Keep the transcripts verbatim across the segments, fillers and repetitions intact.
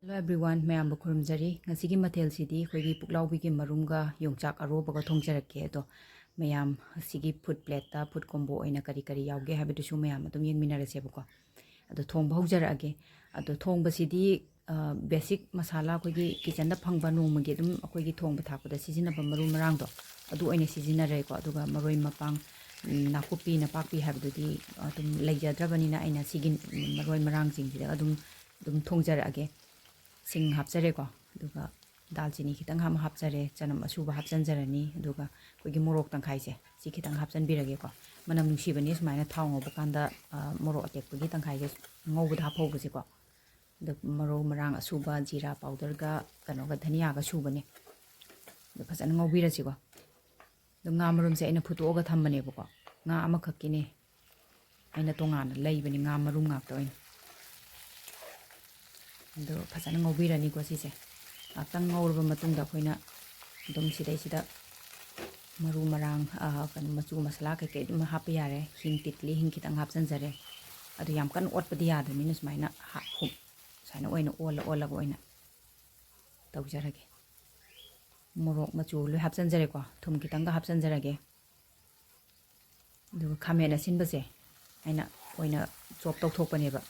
Hello everyone, ꯃꯌꯥꯝꯕꯨ ꯈꯨꯔꯨꯝꯖꯔꯤ꯫ ꯉꯁꯤꯒꯤ ꯃꯊꯦꯜꯁꯤꯗꯤ ꯑꯩꯈꯣꯏꯒꯤ ꯄꯨꯛꯂꯥꯎꯕꯤꯒꯤ ꯃꯔꯨꯝꯒ ꯌꯣꯡꯆꯥꯛ ꯑꯔꯣꯕꯒ ꯊꯣꯡꯖꯔꯛꯀꯦ꯫ ꯑꯗꯣ ꯃꯌꯥꯝ ꯑꯁꯤꯒꯤ food plateꯇ, food combo ꯑꯣꯏꯅ ꯀꯔꯤ ꯀꯔꯤ ꯌꯥꯎꯒꯦ ꯍꯥꯏꯕꯗꯨꯁꯨ ꯃꯌꯥꯝ ꯑꯗꯨꯝ ꯌꯦꯡꯃꯤꯟꯅꯔꯁꯦꯕꯀꯣ꯫ ꯑꯗꯣ ꯊꯣꯡꯕ ꯍꯧꯖꯔꯛꯑꯒꯦ꯫ ꯑꯗꯣ ꯊꯣꯡꯕꯁꯤꯗꯤ, ꯑ, basic ꯃꯁꯥꯂꯥ ꯑꯩꯈꯣꯏꯒꯤ kitchenꯗ ꯐꯪꯕ ꯅꯣꯡꯃꯒꯤ ꯑꯗꯨꯝ ꯑꯩꯈꯣꯏꯒꯤ ꯊꯣꯡꯕ ꯊꯥꯛꯄꯗ ꯁꯤꯖꯤꯟꯅꯕ ꯃꯔꯨ ꯃꯔꯥꯡꯗꯣ ꯑꯗꯨ ꯑꯣꯏꯅ ꯁꯤꯖꯤꯟꯅꯔꯦꯀꯣ꯫ ꯑꯗꯨꯒ ꯃꯔꯣꯏ ꯃꯄꯥꯡ, ꯎꯝ, ꯅꯥꯀꯨꯞꯄꯤ ꯅꯄꯥꯛꯄꯤ ꯍꯥꯏꯕꯗꯨꯗꯤ ꯑꯗꯨꯝ ꯂꯩꯖꯗ꯭ꯔꯕꯅꯤꯅ ꯑꯩꯅ ꯁꯤꯒꯤ, ꯎꯝ, ꯃꯔꯣꯏ ꯃꯔꯥꯡꯁꯤꯡꯁꯤꯗ ꯑꯗꯨꯝ, ꯑꯗꯨꯝ ꯊꯣꯡꯖꯔꯛꯑꯒꯦ꯫ ꯁꯤꯡ ꯍꯥꯞꯆꯔꯦꯀꯣ꯫ ꯑꯗꯨꯒ ꯗꯥꯜꯆꯤꯅꯤ ꯈꯤꯇꯪ ꯑꯃ ꯍꯥꯞꯆꯔꯦ, ꯆꯅꯝ ꯑꯁꯨꯕ ꯍꯥꯞꯆꯤꯟꯖꯔꯅꯤ꯫ ꯑꯗꯨꯒ ꯑꯩꯈꯣꯏꯒꯤ ꯃꯣꯔꯣꯛ ꯇꯪꯈꯥꯏꯁꯦ ꯁꯤ ꯈꯤꯇꯪ ꯍꯥꯞꯆꯤꯟꯕꯤꯔꯒꯦꯀꯣ꯫ ꯃꯅꯝ ꯅꯨꯡꯁꯤꯕꯅꯤ ꯁꯨꯃꯥꯏꯅ ꯊꯥꯎ ꯉꯧꯕ ꯀꯥꯟꯗ, ꯑ, ꯃꯣꯔꯣꯛ ꯑꯇꯦꯛꯄꯒꯤ ꯇꯪꯈꯥꯏꯁꯦ ꯉꯧꯕꯗ ꯍꯥꯞꯍꯧꯕꯁꯦꯀꯣ꯫ ꯑꯗ ꯃꯔꯨ ꯃꯔꯥꯡ ꯑꯁꯨꯕ, ꯖꯤꯔꯥ powderꯒ ꯀꯩꯅꯣꯒ ꯙꯅꯤꯌꯥꯒ ꯁꯨꯕꯅꯦ꯫ ꯑꯗꯨ ꯐꯖꯅ ꯉꯧꯕꯤꯔꯁꯤꯀꯣ꯫ ꯑꯗꯣ ꯉꯥ ꯃꯔꯨꯝꯁꯦ ꯑꯩꯅ ꯐꯨꯠꯇꯣꯛꯑꯒ ꯊꯝꯕꯅꯦꯕꯀꯣ꯫ ꯉꯥ ꯑꯃꯈꯛꯀꯤꯅꯦ꯫ ꯑꯩꯅ ꯇꯣꯉꯥꯟꯅ ꯂꯩꯕꯅꯤ, ꯉꯥ ꯃꯔꯨꯝ ꯉꯥꯛꯇ ꯑꯣꯏꯅ꯫ ꯑꯗꯣ ꯐꯖꯅ ꯉꯧꯕꯤꯔꯅꯤꯀꯣ ꯁꯤꯁꯦ꯫ ꯉꯥꯛꯇꯪ ꯉꯧꯔꯕ ꯃꯇꯨꯡꯗ ꯑꯩꯈꯣꯏꯅ ꯑꯗꯨꯝ ꯁꯤꯗꯩꯁꯤꯗ ꯃꯔꯨ ꯃꯔꯥꯡ, ꯑ, ꯀꯩꯅꯣ, ꯃꯆꯨ ꯃꯁꯥꯂꯥ ꯀꯩꯀꯩ ꯑꯗꯨꯝ ꯍꯥꯞꯄ ꯌꯥꯔꯦ꯫ ꯍꯤꯡ, ꯇꯤꯠꯂꯤ ꯍꯤꯡ ꯈꯤꯇꯪ ꯍꯥꯞꯆꯤꯟꯖꯔꯦ꯫ ꯑꯗꯨ ꯌꯥꯝ ꯀꯟꯅ ꯑꯣꯠꯄꯗꯤ ꯌꯥꯗꯕꯅꯤꯅ ꯁꯨꯃꯥꯏꯅ ꯍꯥ-, ꯍꯨꯝ-, ꯁꯨꯃꯥꯏꯅ ꯑꯣꯏꯅ ꯑꯣꯜꯂ ꯑꯣꯜꯂꯒ ꯑꯣꯏꯅ ꯇꯧꯖꯔꯒꯦ꯫ ꯃꯣꯔꯣꯛ ꯃꯆꯨ ꯂꯣꯏ ꯍꯥꯞꯆꯤꯟꯖꯔꯦꯀꯣ꯫ ꯊꯨꯝ ꯈꯤꯇꯪꯒ ꯍꯥꯞꯆꯤꯟꯖꯔꯒꯦ꯫ ꯑꯗꯨꯒ ꯈꯥꯃꯦꯟ ꯑꯁꯤꯟꯕꯁꯦ ꯑꯩꯅ ꯑꯣꯏꯅ chop ꯇꯧꯊꯣꯛꯄꯅꯦꯕ꯫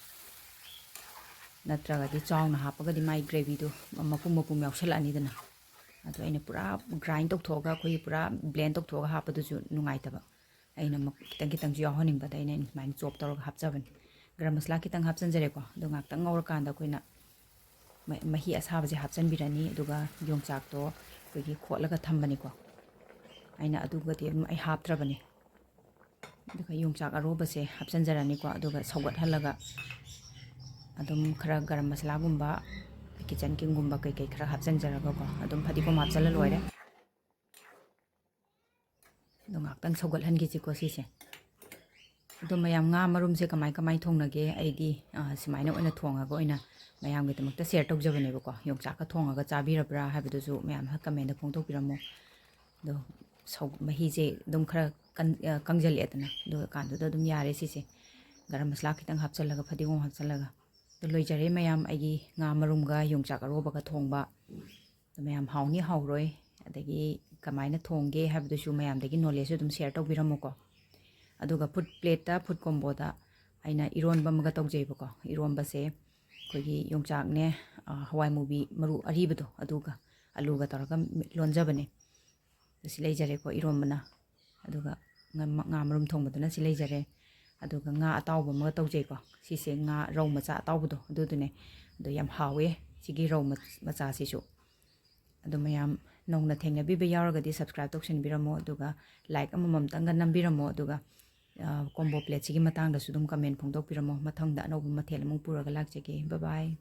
ꯅꯠꯇ꯭ꯔꯒꯗꯤ ꯆꯥꯎꯅ ꯍꯥꯞꯄꯒꯗꯤ ꯃꯥꯏ gravyꯗꯣ ꯃꯄꯨꯝ ꯃꯄꯨꯝ ꯌꯥꯎꯁꯜꯂꯛꯑꯅꯤꯗꯅ꯫ ꯑꯗꯣ ꯑꯩꯅ ꯄꯨꯔꯥ grind ꯇꯧꯊꯣꯛꯑꯒ, ꯑꯩꯈꯣꯏꯒꯤ ꯄꯨꯔꯥ blend ꯇꯧꯊꯣꯛꯑꯒ ꯍꯥꯞꯄꯗꯨꯁꯨ ꯅꯨꯡꯉꯥꯏꯇꯕ꯫ ꯑꯩꯅ ꯃ-, ꯈꯤꯇꯪ ꯈꯤꯇꯪꯁꯨ ꯌꯥꯎꯍꯟꯅꯤꯡꯕꯗ ꯑꯩꯅ ꯁꯨꯃꯥꯏꯅ chop ꯇꯧꯔꯒ ꯍꯥꯞꯆꯕꯅꯤ꯫ ꯒꯔꯝ ꯃꯁꯥꯂꯥ ꯈꯤꯇꯪ ꯍꯥꯞꯆꯤꯟꯖꯔꯦꯀꯣ꯫ ꯑꯗꯣ ꯉꯥꯛꯇꯪ ꯉꯧꯔꯀꯥꯟꯗ ꯑꯩꯈꯣꯏꯅ ꯃ-, ꯃꯍꯤ ꯑꯁꯥꯕꯁꯦ ꯍꯥꯞꯆꯤꯟꯕꯤꯔꯅꯤ꯫ ꯑꯗꯨꯒ ꯌꯣꯡꯆꯥꯛꯇꯣ ꯑꯩꯈꯣꯏꯒꯤ ꯈꯣꯠꯂꯒ ꯊꯝꯕꯅꯤꯀꯣ꯫ ꯑꯩꯅ ꯑꯗꯨꯒꯗꯤ ꯑꯗꯨꯝ ꯑꯩ ꯍꯥꯞꯇ꯭ꯔꯕꯅꯤ꯫ ꯑꯗꯨꯒ ꯌꯣꯡꯆꯥꯛ ꯑꯔꯣꯕꯁꯦ ꯍꯥꯞꯆꯤꯟꯖꯔꯅꯤꯀꯣ꯫ ꯑꯗꯨꯒ ꯁꯧꯒꯠꯍꯜꯂꯒ ꯑꯗꯨꯝ ꯈꯔ ꯒꯔꯝ ꯃꯁꯥꯂꯥꯒꯨꯝꯕ, kitchen kingꯒꯨꯝꯕ ꯀꯩꯀꯩ ꯈꯔ ꯍꯥꯞꯆꯤꯟꯖꯔꯒꯀꯣ, ꯑꯗꯨꯝ ꯐꯗꯤꯒꯣꯝ ꯍꯥꯞꯆꯤꯜꯂ ꯂꯣꯏꯔꯦ꯫ ꯑꯗꯣ ꯉꯥꯏꯍꯥꯛꯇꯪ ꯁꯧꯒꯠꯍꯟꯈꯤꯁꯤꯀꯣ ꯁꯤꯁꯦ꯫ ꯑꯗꯣ ꯃꯌꯥꯝ, ꯉꯥ ꯃꯔꯨꯝꯁꯦ ꯀꯃꯥꯏ ꯀꯃꯥꯏ ꯊꯣꯡꯅꯒꯦ? ꯑꯩꯗꯤ, ꯑ, ꯁꯨꯃꯥꯏꯅ ꯑꯣꯏꯅ ꯊꯣꯡꯉꯒ ꯑꯣꯏꯅ ꯃꯌꯥꯝꯒꯤꯗꯃꯛꯇ share ꯇꯧꯖꯕꯅꯦꯕꯀꯣ꯫ ꯌꯣꯡꯆꯥꯛꯀ ꯊꯣꯡꯉꯒ ꯆꯥꯕꯤꯔꯕ꯭ꯔꯥ ꯍꯥꯏꯕꯗꯨꯁꯨ ꯃꯌꯥꯝꯅ commentꯗ ꯐꯣꯡꯗꯣꯛꯄꯤꯔꯝꯃꯣ꯫ ꯑꯗꯣ ꯁꯧ-, ꯃꯍꯤꯁꯦ ꯑꯗꯨꯝ ꯈꯔ ꯀꯟ-, ꯑ, ꯀꯪꯖꯜꯂꯛꯑꯦꯗꯅ꯫ ꯑꯗꯨ ꯀꯥꯟꯗꯨꯗ ꯑꯗꯨꯝ ꯌꯥꯔꯦ ꯁꯤꯁꯦ꯫ ꯒꯔꯝ ꯃꯁꯥꯂꯥ ꯈꯤꯇꯪ ꯍꯥꯞꯆꯜꯂꯒ, ꯐꯗꯤꯒꯣꯝ ꯍꯥꯞꯆꯜꯂꯒ꯫ ꯑꯗꯨ ꯂꯣꯏꯖꯔꯦ ꯃꯌꯥꯝ, ꯑꯩꯒꯤ ꯉꯥ ꯃꯔꯨꯝꯒ ꯌꯣꯡꯆꯥꯛ ꯑꯔꯣꯕꯒ ꯊꯣꯡꯕ꯫ ꯑꯗꯨ ꯃꯌꯥꯝ ꯍꯥꯎꯅꯤ ꯍꯥꯎꯔꯣꯏ, ꯑꯗꯒꯤ ꯀꯃꯥꯏꯅ ꯊꯣꯡꯒꯦ ꯍꯥꯏꯕꯗꯨꯁꯨ ꯃꯌꯥꯝꯗꯒꯤ knowledge ꯑꯗꯨꯝ share ꯇꯧꯕꯤꯔꯝꯃꯨꯀꯣ꯫ ꯑꯗꯨꯒ food plateꯇ, food comboꯗ ꯑꯩꯅ ꯏꯔꯣꯟꯕ ꯑꯃꯒ ꯇꯧꯖꯩꯕꯀꯣ꯫ ꯏꯔꯣꯟꯕꯁꯦ ꯑꯩꯈꯣꯏꯒꯤ ꯌꯣꯡꯆꯥꯛꯅꯦ, ꯑ, ꯍꯋꯥꯏ ꯃꯨꯕꯤ ꯃꯔꯨ ꯑꯔꯤꯕꯗꯣ ꯑꯗꯨꯒ ꯑꯂꯨꯒ ꯇꯧꯔꯒ ꯂꯣꯟꯖꯕꯅꯦ꯫ ꯁꯤ ꯂꯩꯖꯔꯦꯀꯣ ꯏꯔꯣꯟꯕꯅ꯫ ꯑꯗꯨꯒ ꯉ-, ꯉꯥ ꯃꯔꯨꯝ ꯊꯣꯡꯕꯗꯨꯅ ꯁꯤ ꯂꯩꯖꯔꯦ꯫ ꯑꯗꯨꯒ ꯉꯥ ꯑꯇꯥꯎꯕ ꯑꯃꯒ ꯇꯧꯖꯩꯀꯣ꯫ ꯁꯤꯁꯦ ꯉꯥ ꯔꯧ ꯃꯆꯥ ꯑꯇꯥꯎꯕꯗꯣ ꯑꯗꯨꯗꯨꯅꯦ꯫ ꯑꯗꯣ ꯌꯥꯝ ꯍꯥꯎꯋꯦ ꯁꯤꯒꯤ ꯔꯧ ꯃꯆ-, ꯃꯆꯥꯁꯤꯁꯨ꯫ ꯑꯗꯣ ꯃꯌꯥꯝ ꯅꯧꯅ ꯊꯦꯡꯅꯕꯤꯕ ꯌꯥꯎꯔꯒꯗꯤ subscribe ꯇꯧꯁꯟꯕꯤꯔꯝꯃꯣ, ꯑꯗꯨꯒ like ꯑꯃꯃꯝꯇꯪꯒ ꯅꯝꯕꯤꯔꯝꯃꯣ, ꯑꯗꯨꯒ, ꯑ, combo plateꯁꯤꯒꯤ ꯃꯇꯥꯡꯗꯁꯨ ꯑꯗꯨꯝ comment ꯐꯣꯡꯗꯣꯛꯄꯤꯔꯝꯃꯣ꯫ ꯃꯊꯪꯗ ꯑꯅꯧꯕ ꯃꯊꯦꯜ ꯑꯃꯨꯛ ꯄꯨꯔꯒ ꯂꯥꯛꯆꯒꯦ꯫ Bye bye꯫